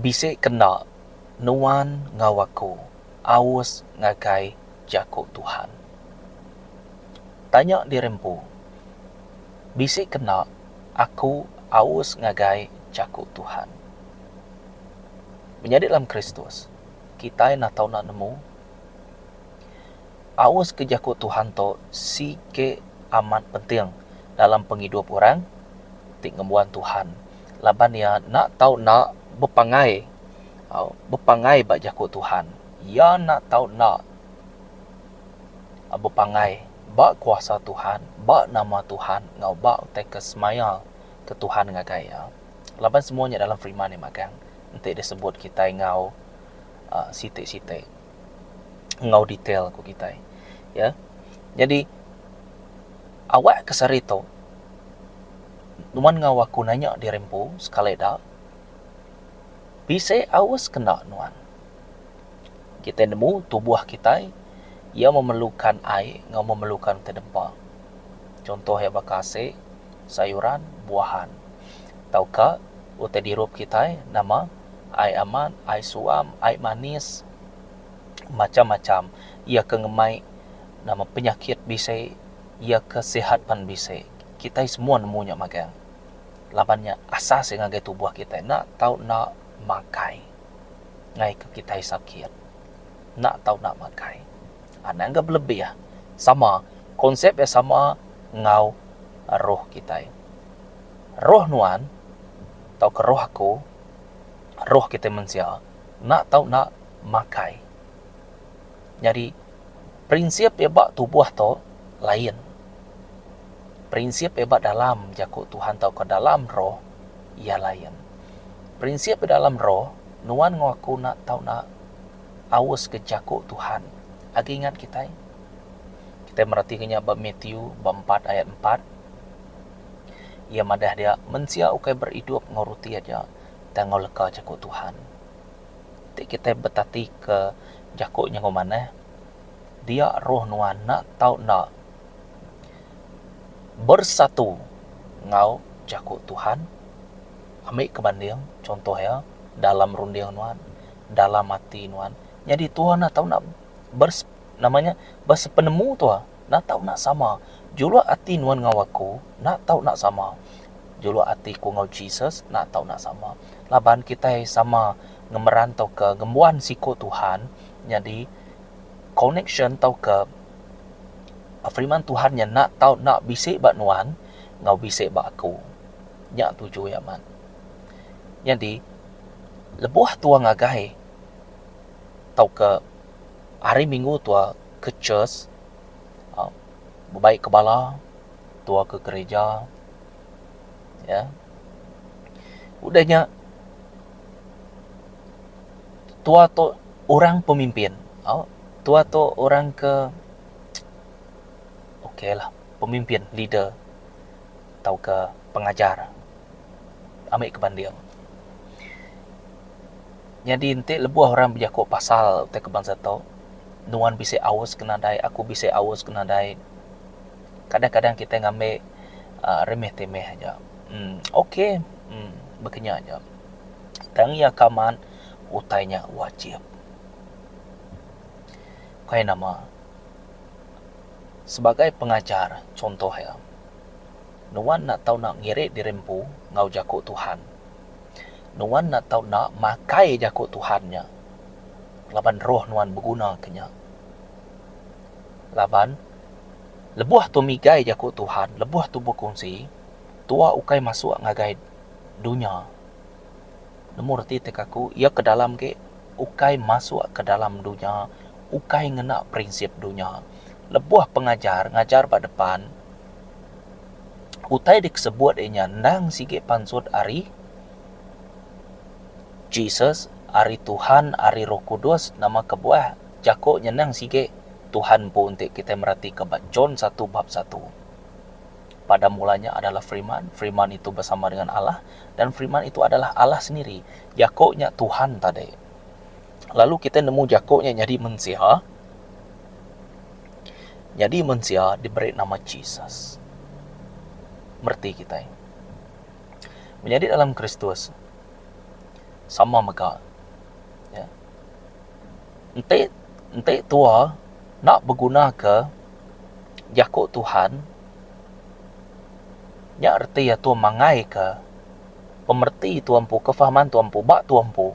Bisi kena nuan enggau aku aus ngagai Jaku Tuhan. Tanya diri empu, Bisi kena aku aus ngagai Jaku Tuhan? Menyadi dalam Kristus, kitai enda tau enda nemu aus ke Jaku Tuhan tu sigi amat penting dalam pengidup orang ti ngembuan Tuhan laban iya enda tau enda bepangai bepangai ba Jaku Tuhan. Iya enda tau enda bepangai ba kuasa Tuhan, ba nama Tuhan enggau ba utai ke semaya ke Tuhan ngagai iya. Laban semua nya dalam firman iya magang enti disebut kitai enggau uhh siti-siti enggau detail ku kitai. Ya. Nyadi awak ke sehari tu nuan enggau aku nanya diri empu sekali da bisi aus ke enda nuan. Kitai nemu tubuh kitai iya memerlukan ai enggau memerlukan ti dempa. Chunto iya baka asi, sayuran, buahan tauka utai dirup kitai nama ai amat, ai suam, ai manis macam-macam. Iya ke ngemai nama penyakit bisi, iya ke sihat pan bisi. Kitai semua nemu nya magang laban nya asas iya ngagai tubuh kitai enda tau enda makai. Ngaika kitai sakit enda tau enda makai. Anang ga belebih sama konsep iya sama enggau roh kitai. Roh nuan tauka roh aku roh kitai mensia enda tau enda makai. Nyadi prinsip iya ba tubuh tu lain. Prinsip iya ba dalam jaku Tuhan tauka dalam roh iya lain. Prinsip iya dalam roh nuan enggau aku enda tau enda aus ke jaku Tuhan. Agi ingat kitai? Kitai meratika nya ba Matthew ba empat ayat empat. Iya madah dia, mensia ukai beridup enggau ruti aja tang enggau leka jaku Tuhan. Ti kitai betatika jaku nya enggau manah, dia roh nuan enda tau enda bersatu enggau jaku Tuhan. Ambi ke banding chunto iya dalam runding nuan, dalam ati nuan. Nyadi tuan enda tau enda bers nama nya besepenemu tuan. Enda tau enda sama. Juluk ati nuan enggau aku enda tau enda sama. Juluk ati ku enggau Jesus enda tau enda sama. Laban kitai sama ngemeran tauka ngembuan siku Tuhan nyadi connection tauka firman Tuhan nya enda tau enda bisi ba nuan enggau bisi ba aku. Nya tuju iya amat. Nyadi lebuh tua ngagai tauka hari minggu tua ke church bebai ke bala tua ke gereja ya. Udah nya tua tu orang pemimpin au tua tu orang ke okay lah pemimpin leader tauka pengajar ami ke banding. Nyadi enti lebuh orang bejaku pasal utai ke bansa tu, nuan bisi aus ke nadai, aku bisi aus ke nadai. Kadang-kadang kitai ngambi aaa remeh temeh aja. Emm ok emm baka nya aja. Tang iya ke amat utai nya wajib. Kai nama sebagai pengajar chuntoh iya nuan enda tau enda ngiri diri empu enggau jaku Tuhan. Nuan enda tau enda makai jaku Tuhan nya laban roh nuan beguna ke nya. Laban lebuh tu migai jaku Tuhan, lebuh tu bekunsi, tua ukai masuk ngagai dunya. Nemu reti ti aku, iya ke dalam agi ukai masuk ke dalam dunya, ukai ngena prinsip dunya. Lebuh pengajar ngajar ba depan, utai dikesebut iya nya endang sigi pansut ari Jesus, ari Tuhan, ari Roh Kudus nama kebuah jaku nya endang sigi Tuhan empu enti kitai meratika ba John satu bab satu. Pada mulanya adalah Firman, Firman itu bersama dengan Allah dan Firman itu adalah Allah sendiri. Jaku nya Tuhan tadi. Lalu kitai nemu jaku nya nyadi mensia. Nyadi mensia diberi nama Jesus. Mereti kitai. Menyadi dalam Kristus. Sama mega. Ya. Enti enti tua enda begunaka jaku Tuhan nya reti iya tua mangaika pemereti tua empu, kefahaman tua empu ba tua empu.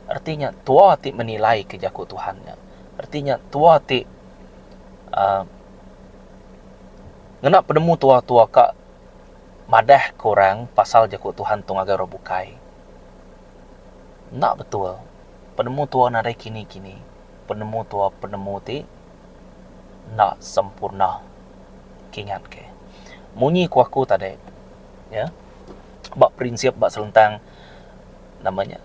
Reti nya tua ti menilai ke jaku Tuhan nya. Reti nya tua ti uhh ngena penemu tua tua ka madah ke orang pasal jaku Tuhan tu ngagai orang bukai. Enda betul. Penemu tua nadai kini kini. Penemu tua penemu ti enda sempurna. Kingat ke. Munyi ku aku tadi ya ba prinsip ba selentang nama nya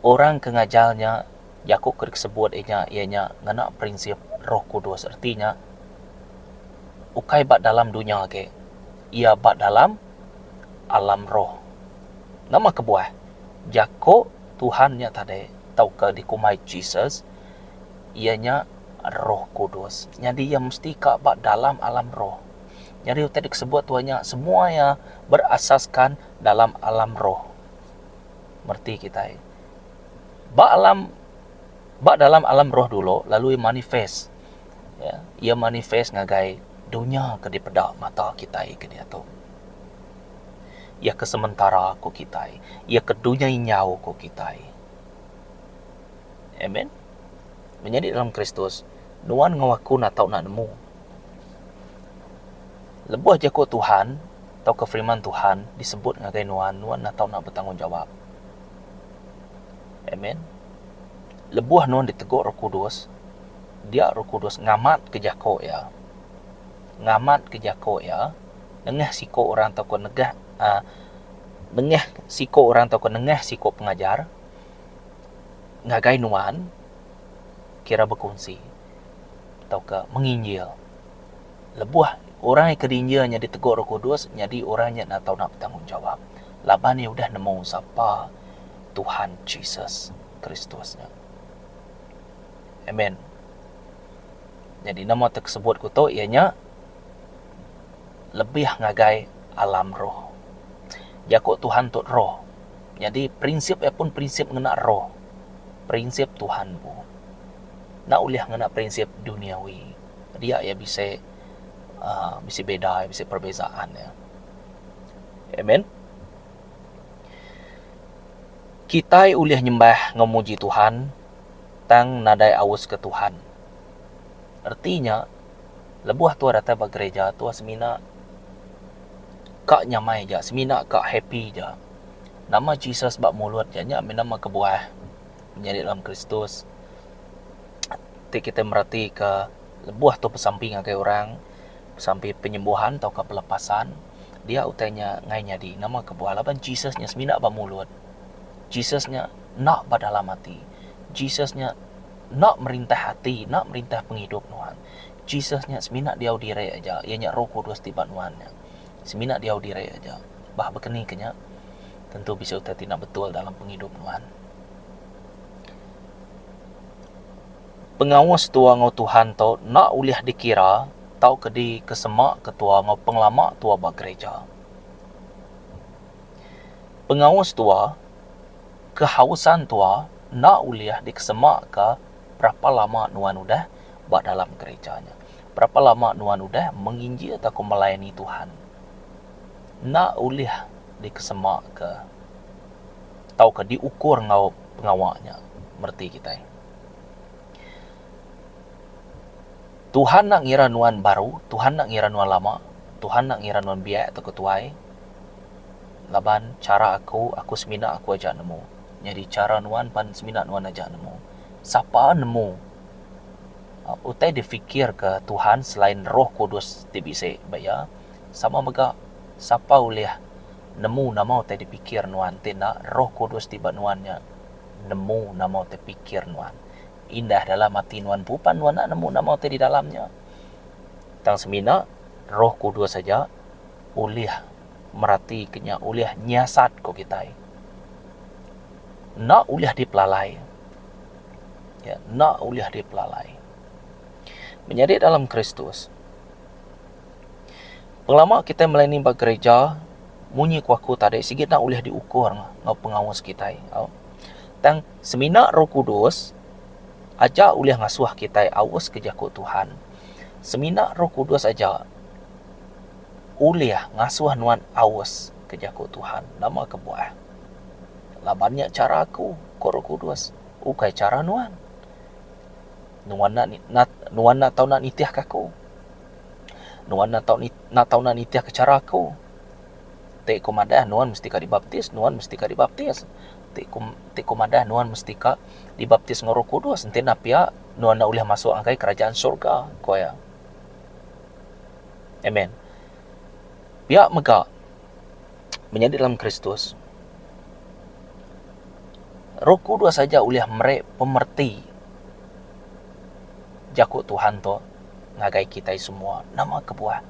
orang ke ngajar nya jaku ke disebut inya iya nya ngena prinsip roh kudus reti nya ukai ba dalam dunya agi iya ba dalam alam roh. Nama kebuah jaku Tuhan nya tadi tauka dikumbai Jesus iya nya roh kudus nyadi iya mesti ka ba dalam alam roh. Nyadi utai disebut tuan nya semua iya berasaskan dalam alam roh. Mereti kitai. Ba alam ba dalam alam roh dulu lalu iya manifest ya iya manifest ngagai dunya ke dipeda mata kitai ke diatu. Iya ke sementara ku kitai, iya ke dunya injau ku kitai. Amen. Menyadi dalam Kristus, nuan enggau aku enda tau enda nemu. Lebuh jaku Tuhan tauka firman Tuhan disebut ngagai nuan, nuan enda tau enda betanggungjawab. Amen. Lebuh nuan ditegur Roh Kudus, dia Roh Kudus ngamatka jaku iya. Ngamatka jaku iya nengah siku orang tauka negah uhh nengah siku orang tauka nengah siku pengajar ngagai nuan kira bekunsi tauka menginjil. Lebuh orang ke diinjil nya ditegur Roh Kudus nyadi orang nya enda tau enda betanggungjawab laban iya udah nemu sapa Tuhan Jesus Kristus nya. Amen. Nyadi nama ti sebut ku tu iya nya lebih ngagai alam roh. Jaku Tuhan tu roh. Nyadi prinsip iya pun prinsip ngena roh. Prinsip Tuhan empu. Enda ulih ngena prinsip duniawi. Dia iya bisi uhh bisi beda bisi perbezaan iya. Amen. Kitai ulih nyembah enggau muji Tuhan tang nadai aus ke Tuhan. Reti nya lebuh tuah datai ba gereja tuah semina ka nyamai aja semina ka happy aja. Nama Jesus ba mulut ja nya mih nama kebuah menyadi dalam Kristus ti kitai meratika lebuh tu besampi ngagai orang besampi penyembuhan tauka pelepasan dia utai nya ngai nyadi nama kebuah laban Jesus nya semina ba mulut Jesus nya enda ba dalam ati Jesus nya enda merintah ati enda merintah pengidup nuan Jesus nya semina diau diri aja iya nya roh kudus ti ba nuan nya semina diau diri aja bah bekeni ke nya tentu bisi utai ti enda betul dalam pengidup nuan. Pengawa setua enggau Tuhan tu enda ulih dikira tauka dikesema ke tua enggau pengelama tua ba gereja. Pengawa setua, kehausan tua enda ulih dikesema ka berapa lama nuan udah ba dalam gereja nya. Berapa lama nuan udah menginjil tauka melayani Tuhan. Enda ulih dikesema ka tauka diukur enggau pengawa nya mereti kitai. Tuhan enda ngira nuan baru, Tuhan enda ngira nuan lama, Tuhan enda ngira nuan biak tauka tuai laban chara aku, aku semina aku aja nemu. Nyadi chara nuan pan semina nuan aja nemu. Sapa nemu utai difikirka Tuhan selain Roh Kudus ti bisi ba iya sama mega sapa ulih nemu nama utai dipikir nuan ti enda Roh Kudus ti ba nuan nya. Nemu nama utai pikir nuan. Indah dalam ati nuan empu pan nuan enda nemu nama utai di dalam nya. Tang semina Roh Kudus aja ulih merati ke nya ulih nyiasat ku kitai. Enda ulih dipelalai. Ya, enda ulih dipelalai. Menyadi dalam Kristus, pengelama kitai melayani ba gereja. Munyi ku aku tadi sigi enda ulih diukur enggau pengaus kitai. Au. Tang semina Roh Kudus aja ulih ngasuh kitai aus ke jaku Tuhan. Semina Roh Kudus aja ulih ngasuh nuan aus ke jaku Tuhan. Nama kebuah? Laban nya chara aku, ku Roh Kudus, ukai chara nuan. Nuan enda nuan enda tau enda nitihka aku. Nuan enda tau enda tau enda nitihka chara aku. Ti ku madah nuan mesti ka dibaptis, nuan mesti ka dibaptis. Ti ku ti ku madah nuan mesti ka dibaptis enggau Roh Kudus. Enti enda pia nuan enda ulih masuk ngagai kerajaan surga, ku iya. Amen. Pia mega menyadi dalam Kristus. Roh Kudus aja ulih meri pemereti jaku Tuhan tu ngagai kitai semua. Nama kebuah?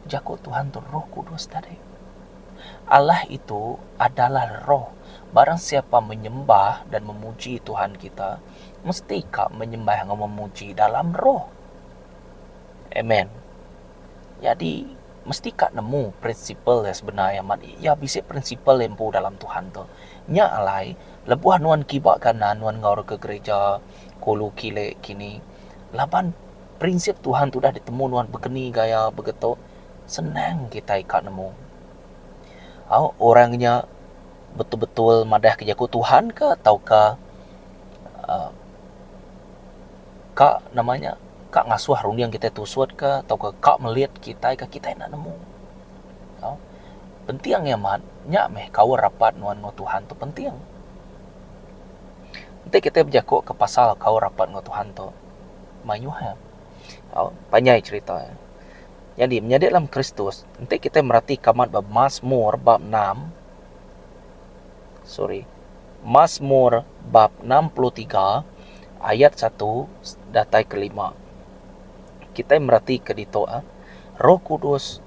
Jaku Tuhan tu Roh Kudus tadi. Allah itu adalah roh. Barang siapa menyembah dan memuji Tuhan kita, mesti ka menyembah enggau memuji dalam roh. Amen. Nyadi mesti ka nemu prinsipal iya sebenar iya amat. Iya bisi prinsipal iya empu dalam Tuhan tu. Nya alai lebuh nuan kiba kanan nuan enggau ke gereja kulu kili kini laban prinsip Tuhan tu udah ditemu nuan bekeni gaya begitu senang kitai ka nemu. Au orang nya betul-betul madah ke jaku Tuhan ka tauka uhh ka nama nya ka ngasuh runding kitai tusut ka tauka ka melit kitai ka kitai enda nemu. Au penting iya amat nya meh kaul rapat nuan enggau Tuhan tu penting. Enti kitai bejaku ke pasal kaul rapat enggau Tuhan tu mayuh iya. Au panjai cherita iya. Nyadi menyadi dalam Kristus enti kitai meratika amat ba Masmur bab enam sorry Masmur bab 63 ayat satu datai ke lima. Kitai meratika ditu ah Roh Kudus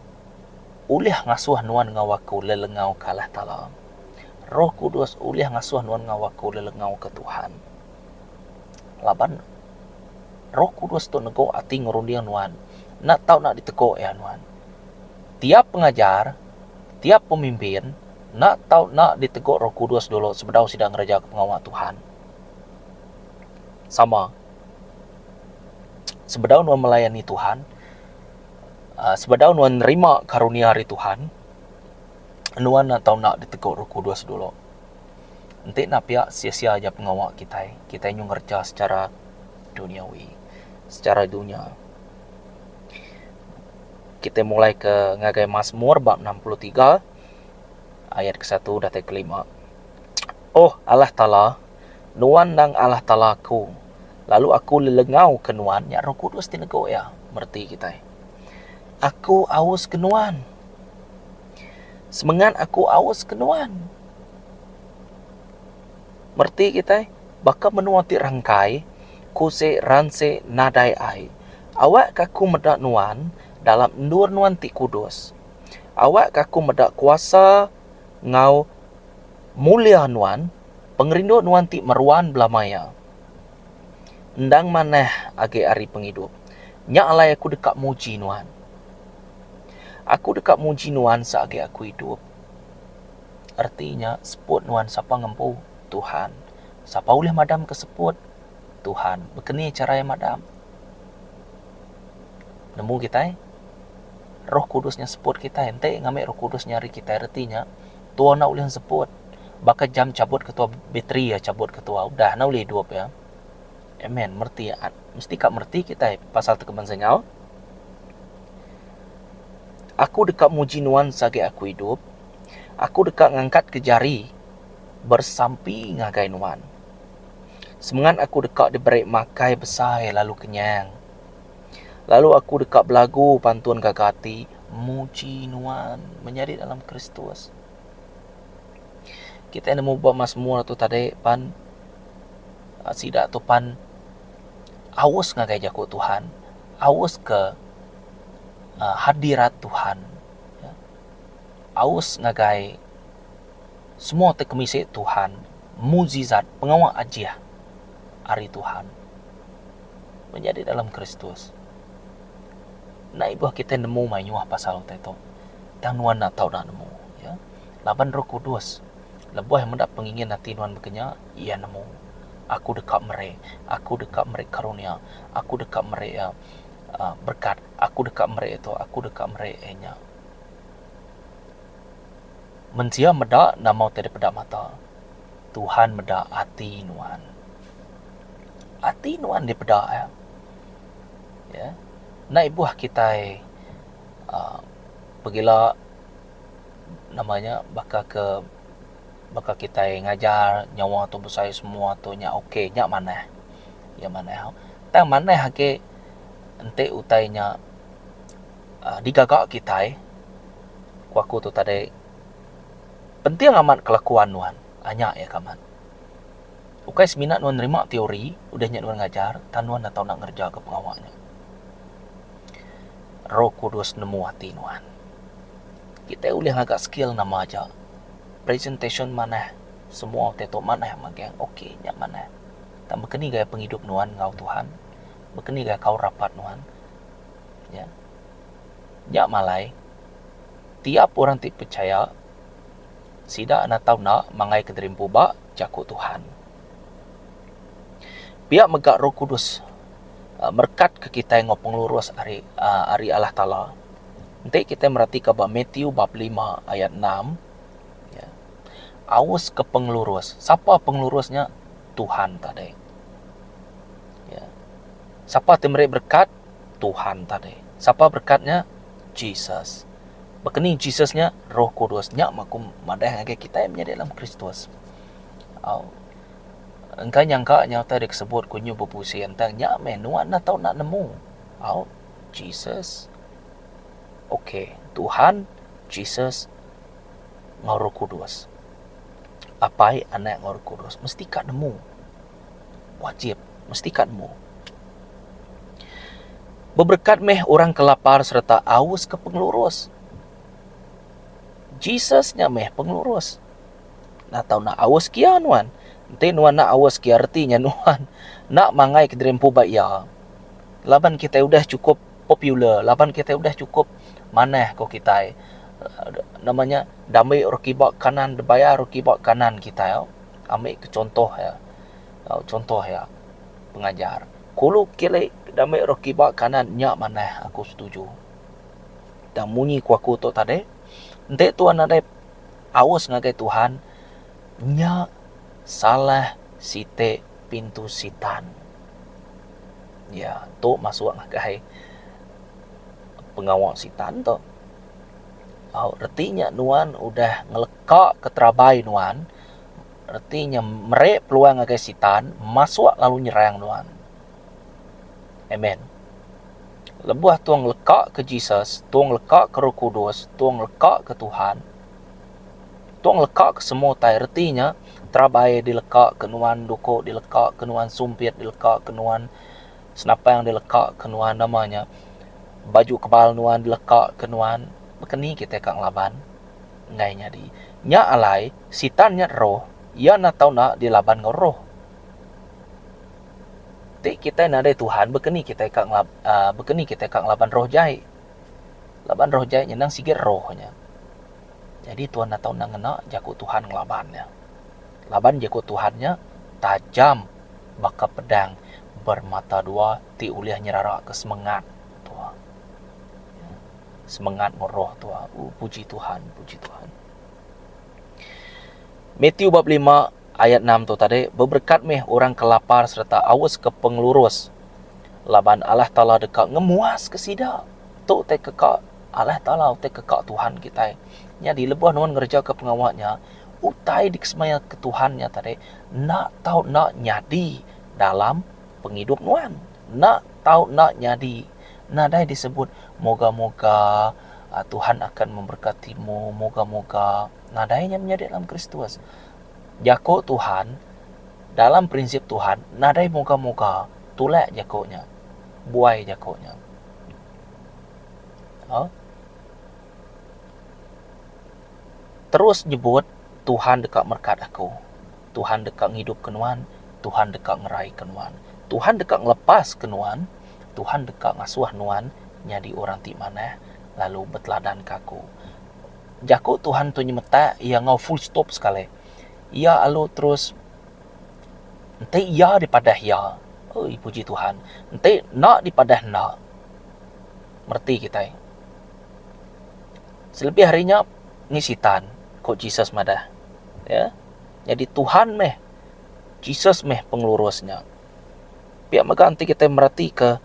ulih ngasuh nuan enggau aku lelengau ke Allah Taala. Roh Kudus ulih ngasuh nuan enggau aku lelengau ke Tuhan. Laban Roh Kudus tu nego ati ngerunding nuan enda tau enda ditego iya nuan. Tiap pengajar, tiap pemimpin enda tau enda ditego Roh Kudus dulu sebedau sida ngereja ke pengawa Tuhan. Sama sebedau nuan melayani Tuhan aaa sebedau nuan nerima karunia ari Tuhan nuan enda tau enda ditego Roh Kudus dulu. Enti enda pia sia-sia aja pengawa kitai, kitai nyau ngereja secara duniawi, secara dunya. Kitai mulai ke ngagai Masmur bab 63 ayat ke satu datai ke lima. Oh Allah Taala, Nuan endang Allah Taala aku, lalu aku lelengau ke Nuan nya Roh Kudus ti nego iya mereti kitai. Aku aus ke Nuan. Semengat aku aus ke Nuan. Mereti kitai, baka menua ti rangkai, kusi ransi nadai ai. Awakka aku meda nuan dalam endur nuan ti kudus. Awakka aku meda kuasa enggau mulia nuan, pengerindu nuan ti meruan belama iya. Endang manah agi ari pengidup. Nya alai aku deka muji nuan. Aku deka muji nuan seagi aku idup. Reti nya seput nuan sapa ngempu? Tuhan. Sapa ulih madamka seput? Tuhan. Baka ni chara iya madam? Nemu kitai? Roh Kudus nya seput kitai. Enti ngambi Roh Kudus nya ari kitai reti nya tua enda ulih enseput. Baka jam chabut ketua bateri iya chabut ketua udah enda ulih idup iya. Amen. Mereti mesti ka mereti kitai pasal teka bansa nyau. Aku deka muji nuan seagi aku idup. Aku deka ngangkatka jari besampi ngagai nuan. Semengat aku deka diberi makai besai lalu kenyang. Lalu aku deka belagu pantun gaga ati muji nuan menyadi dalam Kristus. Kitai nemu ba Masmur tu tadi pan sida tu pan aus ngagai jaku Tuhan, aus ke hadirat Tuhan. Aus ngagai semua ti kemisi Tuhan, mukjizat, pengawa ajih ari Tuhan menyadi dalam Kristus. Enda ibuh kitai nemu mayuh pasal utai tu tang nuan enda tau enda nemu. Laban Roh Kudus, lebuh iya meda pengingin ati nuan baka nya, iya nemu, Aku deka meri, aku deka meri karunia, aku deka meri iya berekat, aku deka meri tu, aku deka meri iya nya. Mensia meda nama utai dipeda mata. Tuhan meda ati nuan. Ati nuan dipeda iya. Ya. Enda ibuh kitai uhh pegila nama nya baka ke baka kitai ngajar nyawa tu besai semua tu nya ok nya manah. Iya manah. Tang manah agi enti utai nya uhh digaga kitai ku aku tu tadi penting amat kelakuan nuan anya iya ke amat. Ukai semina nuan nerima teori udah nya nuan ngajar tang nuan enda tau nak ngereja ke pengawa nya. Roh Kudus nemu ati nuan. Kitai ulih ngaga skill nama aja. Presentation manah semua utai tu manah magang ok nya manah. Tang baka ni gaya pengidup nuan enggau Tuhan? Baka ni gaya kaul rapat nuan? Nya. Nya malai tiap orang ti pechaya sida enda tau enda mangai ke diri empu ba jaku Tuhan. Pia mega Roh Kudus merekat ke kitai enggau pengelurus ari ari Allah Taala. Enti kitai meratika ba Matthew bab lima ayat enam aus ke pengelurus. Sapa pengelurus nya? Tuhan tadi. Sapa ti meri berekat? Tuhan tadi. Sapa berekat nya? Jesus. Baka ni Jesus nya Roh Kudus nya meh aku madah ngagai kitai menyadi dalam Kristus. Au engka nyangka nya utai disebut ku nyu bepusin tang nya meh nuan enda tau enda nemu. Au Jesus ok Tuhan Jesus enggau Roh Kudus. Apai Anak enggau Roh Kudus mesti ka nemu. Wajib mesti ka nemu. Beberekat meh orang ke lapar sereta aus ke pengelurus. Jesus nya meh pengelurus. Enda tau nak aus kia nuan. Enti nuan nak aus kia reti nya nuan enda mangai ke diri empu ba iya. Laban kitai udah chukup popular, laban kitai udah chukup manah ko kitai. Nama nya dambi orang kiba kanan dibayar orang kiba kanan kitai. Ambi ke chuntoh iya. Chuntoh iya pengajar. Kulu kili dame roh kiba kanan nya manah aku setuju. Tang munyi ku aku tu tadi enti tuan nadai aus ngagai Tuhan nya salah siti pintu sitan. Ya tu masuk ngagai pengawa sitan tu. Au reti nya nuan udah ngeleka ke terabai nuan Reti nya meri peluang ngagai Sitan masuk lalu nyerang nuan. Amen. Lebuh tung leka ke Jesus, tung leka ke Roh Kudus, tung leka ke Tuhan, tung leka ke semua utai reti nya terabai dileka ke nuan duku dileka ke nuan sumpit dileka ke nuan senapang dileka ke nuan nama nya baju kebal nuan dileka ke nuan baka ni kitai ka ngelaban enggai nyadi. Nya alai Sitan nya roh, iya enda tau enda dilaban enggau roh. Ti kitai nadai Tuhan baka ni kitai ka uhh baka ni kitai ka ngelaban roh jai. Laban roh jai nya endang sigi roh nya. Jadi tuan enda tau enda ngena jaku Tuhan ngelaban iya. Laban jaku Tuhan nya tajam baka pedang bermata dua ti ulih nyeraraka semengat tuan. Semengat enggau roh tuan. Puji Tuhan, puji Tuhan. Matthew bab lima ayat enam tu tadi, Beberekat meh orang ke lapar sereta aus ke pengelurus, laban Allah Taala deka ngemuaska sida. Tu utai ke ka Allah Taala, utai ke ka Tuhan kitai. Nyadi lebuh nuan ngerejaka pengawa nya, utai dikesemayaka Tuhan nya tadi enda tau enda nyadi dalam pengidup nuan. Enda tau enda nyadi. Nadai disebut moga-moga Tuhan akan memberkatimu, moga-moga. Nadai nya menyadi dalam Kristus. Jaku Tuhan, dalam prinsip Tuhan, nadai moga-moga. Tulak jaku nya. Buai jaku nya. Au. Terus nyebut Tuhan deka merekat aku. Tuhan deka ngidupka nuan, Tuhan deka ngeraika nuan. Tuhan deka ngelepaska nuan, Tuhan deka ngasuh nuan nyadi orang ti manah lalu beteladanka aku. Jaku Tuhan tu nyemetak iya enggau full stop sekali. Iya alu terus enti iya dipadah iya, oi puji Tuhan. Enti enda dipadah enda. Mereti kitai. Selebih ari nya ngi sitan, ku Jesus madah. Ya. Nyadi Tuhan meh Jesus meh pengelurus nya. Pia mega enti kitai meratika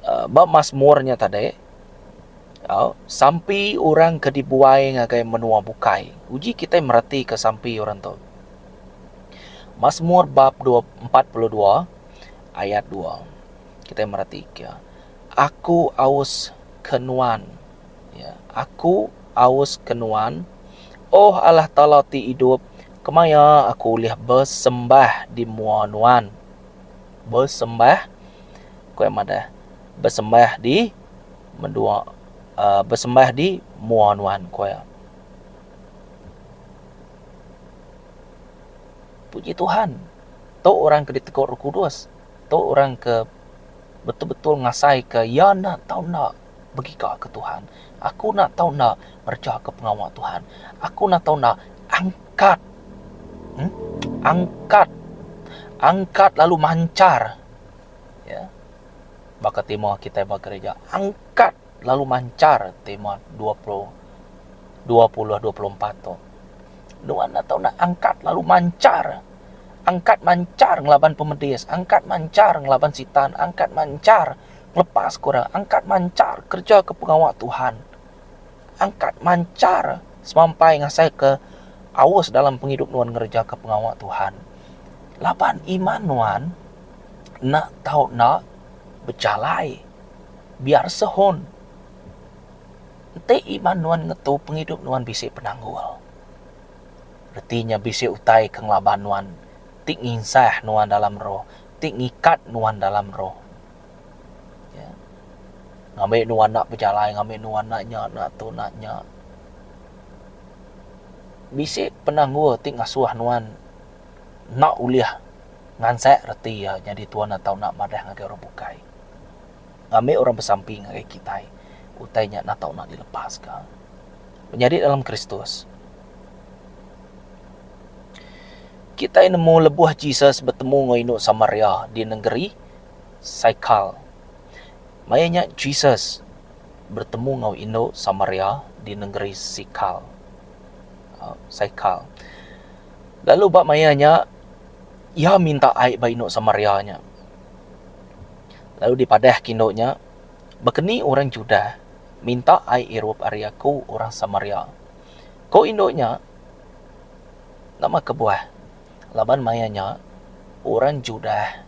uhh ba Masmur nya tadi au sampi orang ke dibuai ngagai menua bukai. Uji kitai meratika sampi orang tu. Masmur bab 42 ayat 2. Kitai meratika aku aus ke nuan. Ya, aku aus ke nuan. Oh Allah Taala ti idup, kemaya aku ulih besembah di mua nuan. Besembah ku iya madah besembah di menua uhh besembah di mua nuan ku iya. Puji Tuhan tu orang ke ditegur Roh Kudus tu orang ke betul-betul ngasaika iya enda tau enda begiga ke Tuhan. Aku enda tau enda ngereja ke pengawa Tuhan. Aku enda tau enda angkat uhh angkat angkat lalu manchar ya baka tema kitai ba gereja angkat lalu manchar tema 20 2024 tu. Nuan enda tau enda angkat lalu manchar. Angkat manchar ngelaban pemedis, angkat manchar ngelaban sitan, angkat manchar ngelepas ke orang, angkat manchar kereja ke pengawa Tuhan. Angkat manchar semampai ngasai ke aus dalam pengidup nuan ngereja ke pengawa Tuhan. Laban iman nuan enda tau enda bejalai biar sehun. Enti iman nuan ngetu pengidup nuan bisi penanggul. Reti nya bisi utai ke ngelaban nuan ti nginsah nuan dalam roh, ti ngikat nuan dalam roh. Ya. Ngambi nuan enda bejalai, ngambi nuan enda nya, enda tu, enda nya. Bisi penanggul ti ngasuh nuan enda ulih ngansak reti iya nyadi tuan atau enda madah ngagai orang bukai. Ngambi orang besampi ngagai kitai, utai nya enda tau enda dilepaska. Menyadi dalam Kristus. Kitai nemu lebuh Jesus betemu enggau indu Samaria di nengeri Saikar. Maya nya Jesus betemu enggau indu Samaria di nengeri Sikar. Saikar. Lalu ba maya nya iya minta ai ba indu Samaria nya. Lalu dipadah ke indu nya, Baka ni orang Judah minta ai irup ari aku orang Samaria. Ko indu nya, Nama kebuah? Laban maya nya, orang Judah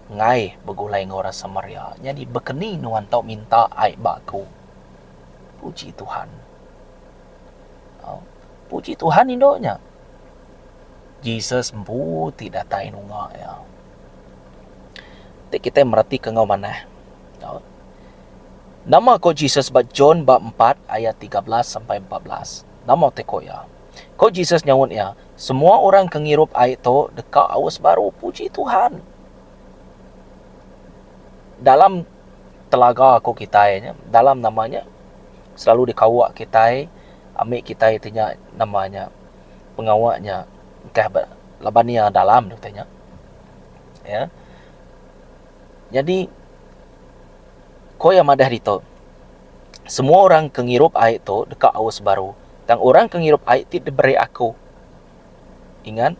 enggai begulai enggau orang Samaria. Nyadi baka ni nuan tau minta ai ba aku? Puji Tuhan. Puji Tuhan indu nya. Jesus empu ti datai nunga iya. Ti kitai meratika enggau manah. Nama ko Jesus ba John ba empat ayat 13 sampai 14? Nama utai ko iya? Ko Jesus nyaut iya, Semua orang ke ngirup ai tu deka aus baru. Puji Tuhan. Dalam telaga ko kitai nya, dalam nama nya selalu dikawa kitai ami kitai ti nya nama nya pengawa nya engkah ba laban iya dalam utai nya. Ya. Nyadi ko iya madah ditu, semua orang ke ngirup ai tu deka aus baru, tang orang ke ngirup ai ti diberi aku. Ingat,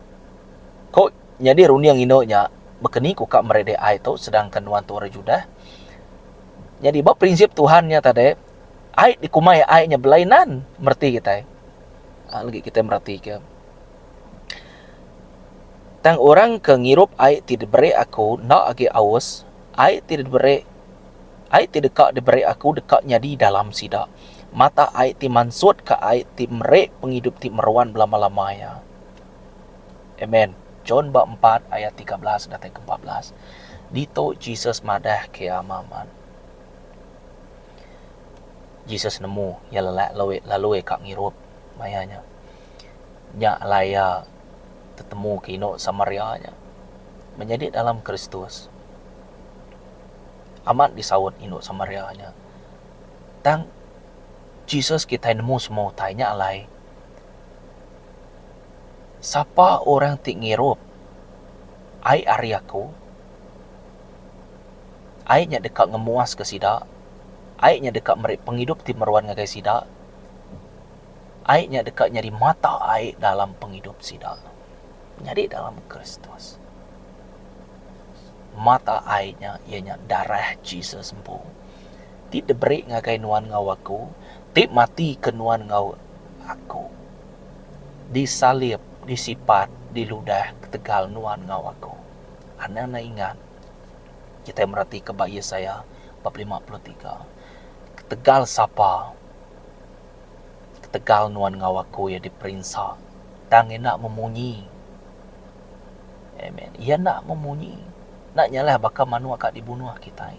ko nyadi runding indu nya, baka ni ku ka meri dek ai tu sedangkan nuan tu orang Judah. Nyadi ba prinsip Tuhan nya tadi, ai dikumbai ai nya belainan mereti kitai. Aa lagi kitai meratika. Tang orang ke ngirup ai ti diberi aku enda agi aus, ai ti diberi ai ti deka diberi aku deka nyadi dalam sida. Mata ai ti mansutka ai ti meri pengidup ti meruan belama-lama iya. Amen. John ba empat ayat 13 datai ke 14. Ditu Jesus madah ke iya amat-amat. Jesus nemu iya lelak lalu iya ka ngirup maya nya. Nya alai iya tetemu ke indu Samaria nya menyadi dalam Kristus. Amat disaut indu Samaria nya. Tang. Jesus kitai nemu semua utai nya alai. Sapa orang ti ngirup ai ari aku, ai nya deka ngemuaska sida, ai nya deka meri pengidup ti meruan ngagai sida, ai nya deka nyadi mata ai dalam pengidup sida. Nyadi dalam Kristus. Mata ai nya iya nya darah Jesus empu ti diberi ngagai nuan enggau aku, ti mati ke nuan enggau aku. Disalib, disipat, diludah ketegal nuan enggau aku. Anang enda ingat, kitai meratika ba Yesaya bab 53. Ketegal sapa? Ketegal nuan enggau aku iya diperinsa tang iya enda memunyi. Amen. Iya enda memunyi. Enda nyalah baka manuk ka dibunuh kitai.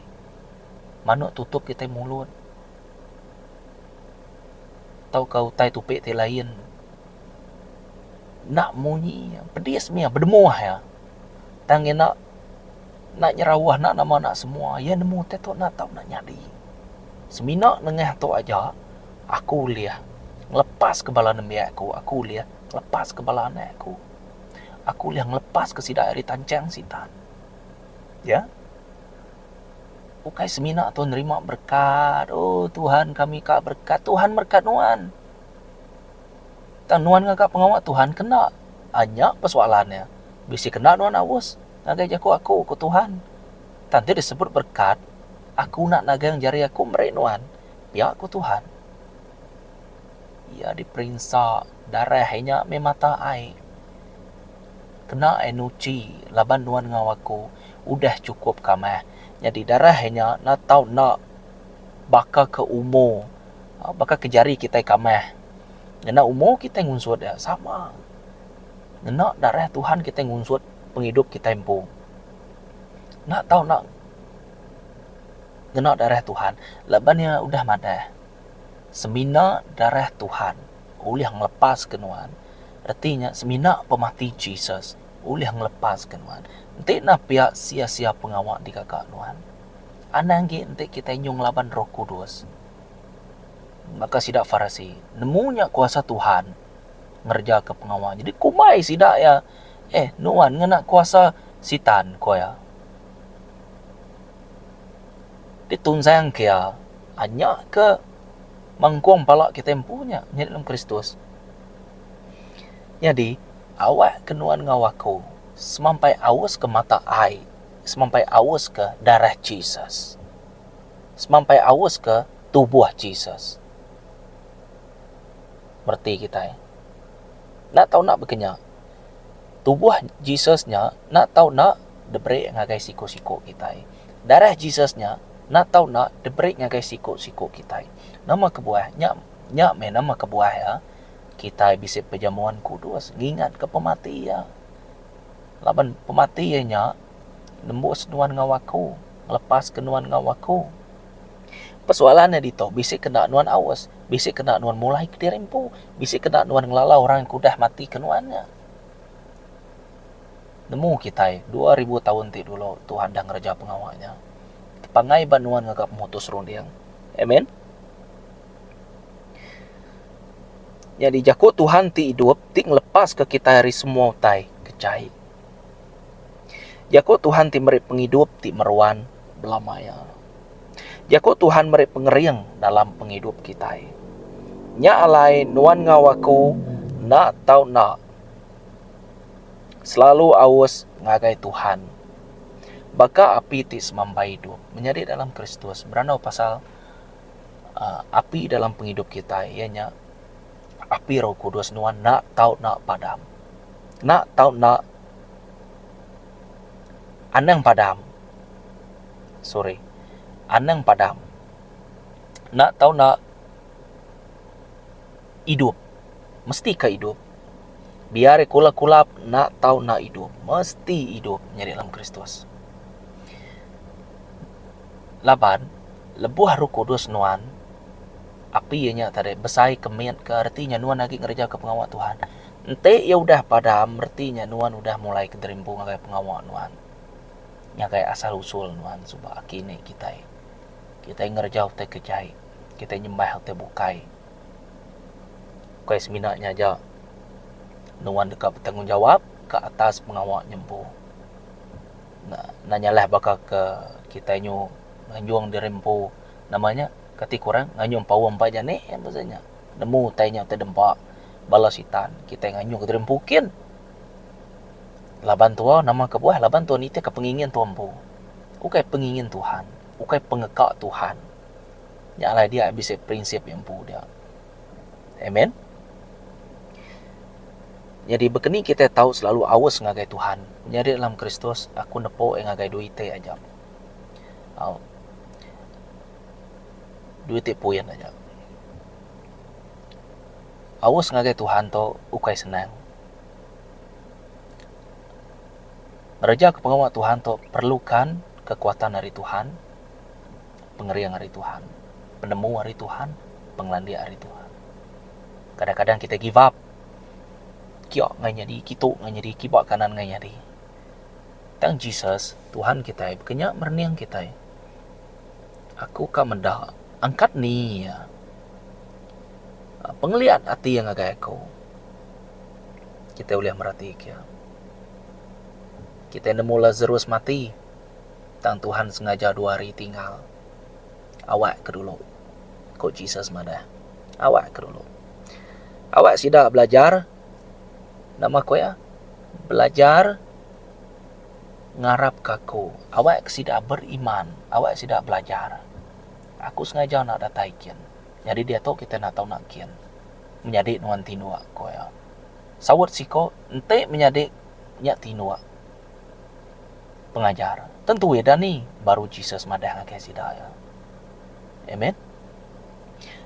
Manuk tutup kitai mulut. Tauka utai tupi ti lain. Enda munyi iya, pedis mih iya, bedemuh iya. Tang iya enda enda nyerauh enda nama enda semua. Iya nemu utai tu enda tau enda nyadi. Semina nengah tu aja aku ulih ngelepaska bala nembiak aku, aku ulih ngelepaska bala anak aku. Aku ulih ngelepaska sida ari tanchang sitan. Ya. Ukai semina tu nerima berekat, oh Tuhan kami ka berekat, Tuhan merekat nuan. Tang nuan ngaga pengawa Tuhan kena. Ah nya persoalan iya. Bisi kena nuan aus ngagai jaku aku ku Tuhan. Tang ti disebut berekat, aku enda nagang jari aku meri nuan, pia ku Tuhan. Iya diperinsa darah iya nya meh mata ai. Kena ai nuchi laban nuan enggau aku udah chukup kamah. Nyadi darah iya nya enda tau enda baka ke umur baka ke jari kitai kamah. Ngena umur kitai ngunsut iya sama. Ngena darah Tuhan kitai ngunsut pengidup kitai empu. Enda tau enda ngena darah Tuhan laban iya udah madah semina darah Tuhan ulih ngelepaska nuan. Reti nya semina pemati Jesus ulih ngelepaska nuan. Enti enda pia sia-sia pengawa digaga nuan. Anang agi enti kitai nyung laban Roh Kudus. Baka sida Farisi, nemu nya kuasa Tuhan ngerejaka pengawa. Jadi kumbai sida iya, eh nuan ngena kuasa Sitan, ku iya. Ditunzang ke iya, nya ke mangkung pala kitai empu nya nyadi dalam Kristus. Nyadi, awak ke nuan enggau aku semampai aus ke mata ai, semampai aus ke darah Jesus. Semampai aus ke tubuh Jesus. Mereti kitai. Enda tau enda baka nya. Tubuh Jesus nya enda tau enda diberi ngagai siku-siku kitai. Darah Jesus nya enda tau enda diberi ngagai siku-siku kitai. Nama kebuah? Nya nya meh nama kebuah iya. Kitai bisi pejamuan kudus ngingatka pemati iya. Laban pemati iya nya nembus nuan enggau aku, ngelepaska nuan enggau aku. Persoalan iya ditu bisi kena nuan aus, bisi kena nuan mulai kediri empu, bisi kena nuan ngelala orang ke udah mati ke nuan nya. Nemu kitai 2000 taun ti dulu Tuhan dah ngereja pengawa nya. Tepangai ba nuan ngaga pemutus runding. Amen. Nyadi jaku Tuhan ti idup ti ngelepaska kitai ari semua utai ke jai. Jaku Tuhan ti meri pengidup ti meruan belama iya. Jaku Tuhan meri pengering dalam pengidup kitai. Nya alai nuan enggau aku enda tau enda selalu aus ngagai Tuhan baka api ti semampai idup. Menyadi dalam Kristus berandau pasal api dalam pengidup kitai iya nya api Roh Kudus nuan enda tau enda padam. Enda tau enda anang padam sorry anang padam enda tau enda idup mesti ka idup biar kulap kulap enda tau enda idup mesti idup nyadi dalam Kristus. Laban, lebuh Roh Kudus nuan, api iya nya tadi besai ke mit ke reti nya nuan agi ngereja ke pengawa Tuhan. Enti iya udah padam reti nya nuan udah mulai ke derimpu ngagai pengawa nuan. Ngagai asal usul nuan suba aki ini kitai. Kitai ngereja utai ke jai, kitai nyembah utai bukai. Ukai semina nya aja, nuan deka betanggungjawab ke atas pengawa nya empu. Enda nyalah baka ke kitai nyu nganjung diri empu nama nya kati ku orang nganjung paung empa jani pasal nya. Nemu utai nya utai dempa bala sitan kitai nganjung diri empu kin. Laban tua nama kebuah laban tua nitihka pengingin tua empu. Ukai pengingin Tuhan, ukai pengeka Tuhan. Nya alai dia bisi prinsip iya empu dia. Amen. Nyadi bekeni kitai tau selalu aus ngagai Tuhan. Nyadi dalam Kristus aku nepo iya ngagai dua iti aja. Au. Dua iti poin aja. Aus ngagai Tuhan tu ukai senang. Ngereja ke pengawa Tuhan tu perlukan kekuatan ari Tuhan, pengering ari Tuhan, penemu ari Tuhan, pengelandik ari Tuhan. Kadang-kadang kitai give up. Kiok ngai nyadi, kitu ngai nyadi, kiba kanan ngai nyadi. Tang Jesus, Tuhan kitai baka nya merening kitai. Aku ka meda angkat ni iya. Pengeliat ati iya ngagai aku. Kitai ulih meratika iya. Kitai nemu Lazarus mati tang Tuhan sengaja dua hari tinggal. Awak ke dulu, ku Jesus madah. Awak ke dulu. Awak sida belajar nama ku iya? Belajar ngarapka aku. Awak ke sida beriman, awak sida belajar. Aku sengaja enda datai kin. Nyadi diatu kitai enda tau enda kin. Menyadi nuan tinduk, ku iya. Saut siko enti menyadi nya tinduk. Pengajar, tentu iya dani, baru Jesus madah ngagai sida iya. Amen.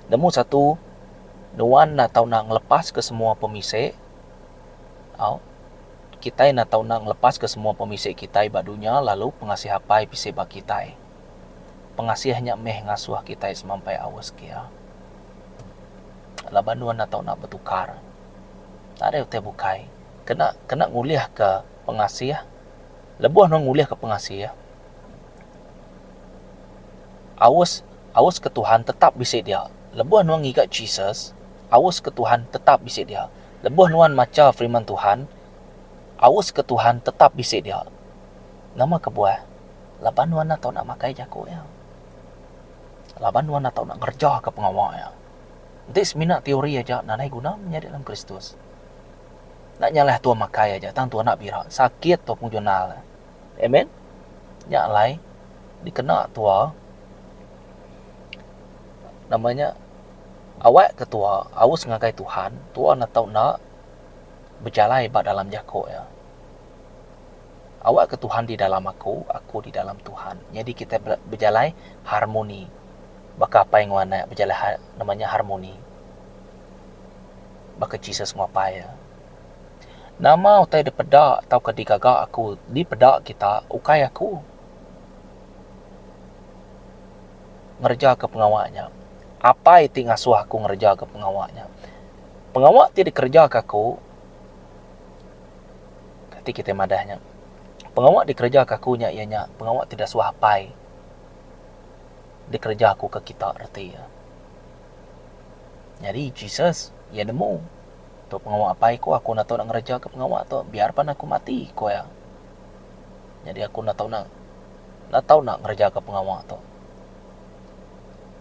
Nemu satu, nuan enda tau enda ngelepaska semua pemisi au. Kitai enda tau enda ngelepaska semua pemisi kitai ba dunya lalu pengasih Apai bisi ba kitai. Pengasih nya meh ngasuh kitai semampai aus ke iya. Laban nuan enda tau enda betukar. Nadai utai bukai. Kena kena ngulihka pengasih. Lebuh nuan ngulihka pengasih, aus aus ke Tuhan tetap bisi dia. Lebuh nuan ngiga Jesus, aus ke Tuhan tetap bisi dia. Lebuh nuan macha firman Tuhan, aus ke Tuhan tetap bisi dia. Nama kebuah? Laban nuan enda tau nak makai jaku iya. Laban nuan enda tau nak ngerejaka pengawa iya. Enti semina teori aja nadai guna menyadi dalam Kristus. Enda nyalah tua makai aja tang tua enda bira sakit tua pengujung nal. Amen. Nya alai dikena tua nama nya awak ke tua aus ngagai Tuhan tua enda tau enda bejalai ba dalam jako iya. Awak ke Tuhan di dalam aku, aku di dalam Tuhan. Nyadi kitai bejalai harmoni baka apai enggau anak bejalai nama nya harmoni. Baka Jesus enggau Apai iya. Nama utai dipeda tauka digaga aku dipeda kita ukai aku ngerejaka pengawa nya. Apai ti ngasuh aku ngerejaka pengawa nya. Pengawa ti dikerejaka aku kati kitai madah nya. Pengawa dikerejaka aku nya iya nya pengawa ti dasuh Apai dikereja aku ke kita reti iya. Nyadi Jesus, iya nemu tu pengawa apai ku, aku enda tau nak ngereja ke pengawa tu biar pan aku mati, ku iya. Nyadi aku enda tau nak enda tau nak ngereja ke pengawa tu.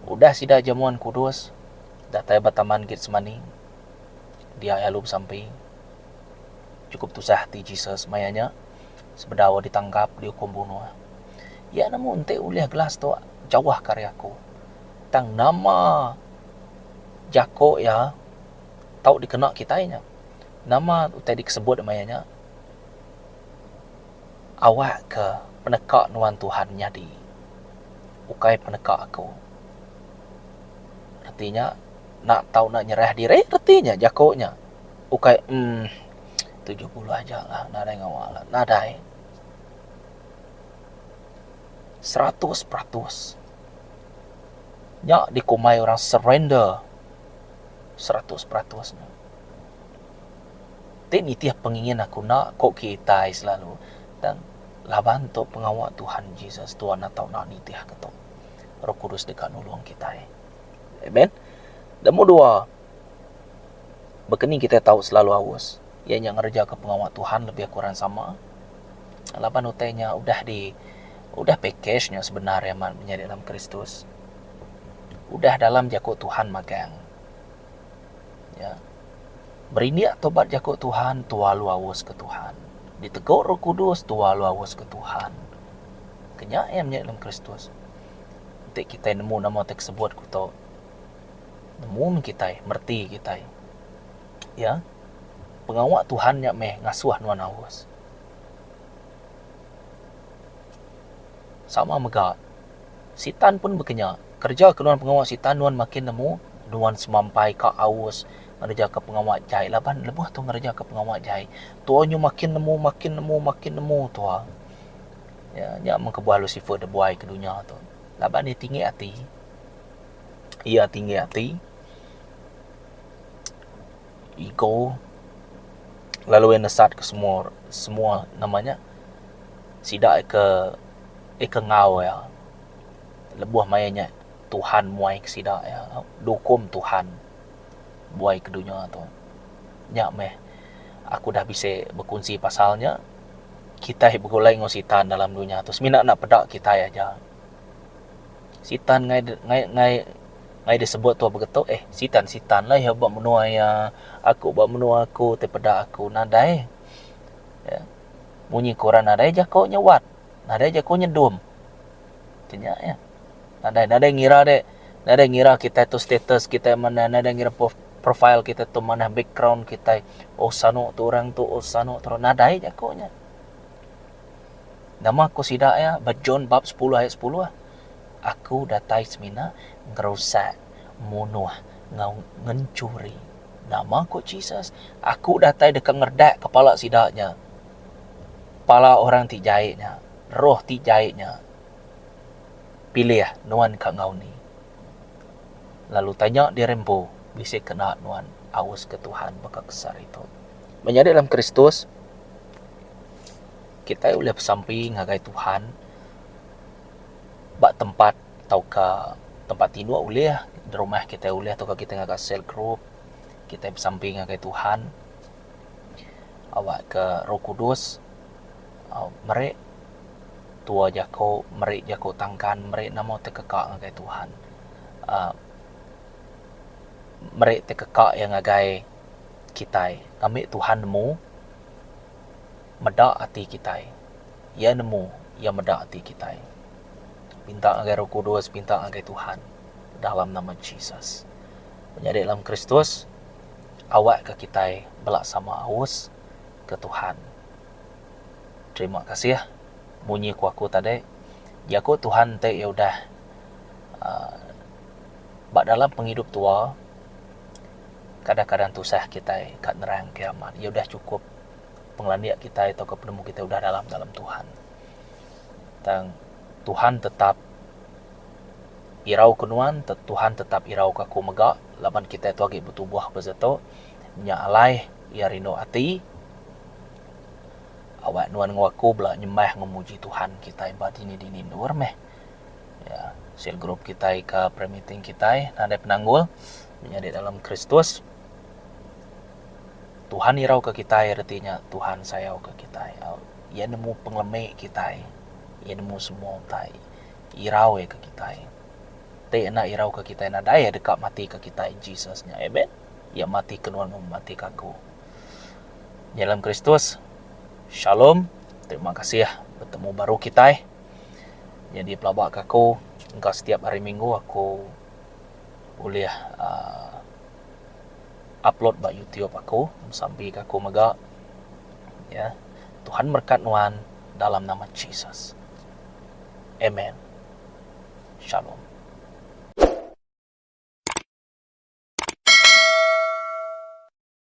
Udah sida jamuan kudus datai ba taman Getsemani, dia iya lalu besampi. Chukup tusah ati Jesus maya nya sebedau ditangkap diukum bunuh. Iya nemu enti ulih gelas tu jauh ke ari aku. Tang nama jako iya tau dikena kitai nya. Nama utai dikesebut maya nya awak ke peneka nuan Tuhan nyadi ukai peneka aku. Reti nya enda tau enda nyerah diri reti nya jako nya ukai emm 70 aja lah nadai ngawa lah nadai 100%. Nya dikumbai orang surrender 100% nya. Ti nitih pengingin aku enda ko kitai selalu tang laban tu pengawa Tuhan Jesus Tuhan enda tau enda nitih ke tu. Roh Kudus deka nulung kitai. Amen. Nombor dua. Baka ni kitai tau selalu aus? Iya nya ngerejaka pengawa Tuhan lebih kurang sama laban utai nya udah di udah package nya sebenar iya menyadi dalam Kristus. Udah dalam jaku Tuhan magang. Ya. Berindik tobat jaku Tuhan tua lu aus ke Tuhan. Ditegu Roh Kudus tua lu aus ke Tuhan. Kenya iya menyadi dalam Kristus. Enti kitai nemu nama ti sebut ku tu. Nemu meh kitai, mereti kitai. Ya. Pengawa Tuhan nya meh ngasuh nuan aus. Sama mega, Sitan pun baka nya. Kereja ke nuan pengawa Sitan nuan makin nemu nuan semampai ka aus ngereja ke pengawa jai laban lebuh tu ngereja ke pengawa jai tua nyu makin nemu makin nemu makin nemu tua. Ya nya meh kebuah Lucifer dibuai ke dunya tu laban iya tinggi ati. Iya tinggi ati, ego lalu iya nesat ke semua semua nama nya sida ke ke enggau iya lebuh maya nya Tuhan muai ke sida iya diukum Tuhan buai ke dunya tu. Nya meh aku dah bisi bekunsi pasal nya kitai begulai enggau sitan dalam dunya tu semina enda peda kitai aja. Sitan ngai ngai ngai ngai disebut tuah begitu eh sitan sitan lah iya ba menua iya aku ba menua aku ti peda aku nadai ya munyi ku orang nadai jako nyuat nadai jako nyedum ti nya iya nadai nadai ngira de nadai ngira kitai tu status kitai manah nadai ngira profile kitai tu manah background kitai oh sanu tu orang tu oh sanu tu orang nadai jako nya. Nama ku sida iya ba John bab sepuluh ayat sepuluh, Aku datai semina ngerusak, munuh enggau ngenchuri. Nama ku Jesus, Aku datai deka ngeredak kepala sida nya, pala orang ti jai nya, roh ti jai nya. Pilih nuan ka enggau ni. Lalu tanya diri empu bisi kena nuan aus ke Tuhan baka ke sehari tu. Menyadi dalam Kristus. Kitai ulih besampi ngagai Tuhan ba tempat tauka tempat tinduk ulih, da rumah kitai ulih tauka kitai ngaga cell group kitai besampi ngagai Tuhan awakka Roh Kudus meri tua jaku, meri jaku tangkan, meri nama ti keka ngagai Tuhan uhh meri ti keka iya ngagai kitai ngambi Tuhan nemu. Meda ati kitai. Iya nemu, Iya meda ati kitai. Pinta ngagai Roh Kudus, pinta ngagai Tuhan dalam nama Jesus. Menyadi dalam Kristus, awakka kitai bela sama aus ke Tuhan. Terima kasih munyi ku aku tadi, jaku Tuhan ti iya udah uhh ba dalam pengidup tua kadang-kadang tusah kitai ka nerang ke amat. Iya udah chukup. Pengelandik kitai tauka penemu kitai udah dalam dalam Tuhan. Tang Tuhan tetap irau ke nuan, Tuhan tetap irau ke aku mega laban kitai tu agi betubuh ba situ. Nya alai iya rindu ati awak nuan enggau aku bela nyembah enggau muji Tuhan kitai ba dini-dini endur meh. Ya cell group kitai ka prayer meeting kitai nadai penanggul menyadi dalam Kristus. Tuhan irauka kitai reti nya Tuhan sayauka kitai. Iya nemu pengelemi kitai. Iya nemu semua utai. Irau iya ke kitai. Ti enda irauka kitai nadai iya deka matika kitai Jesus nya. Amen. Iya mati ke nuan enggau mati ke aku. Dalam Kristus. Shalom. Terima kasih betemu baru kitai. Nyadi pelaba ke aku engka setiap hari minggu aku ulih uhh upload ba YouTube aku besampi ka aku mega ya Tuhan merekat nuan dalam nama Jesus. Amen. Shalom.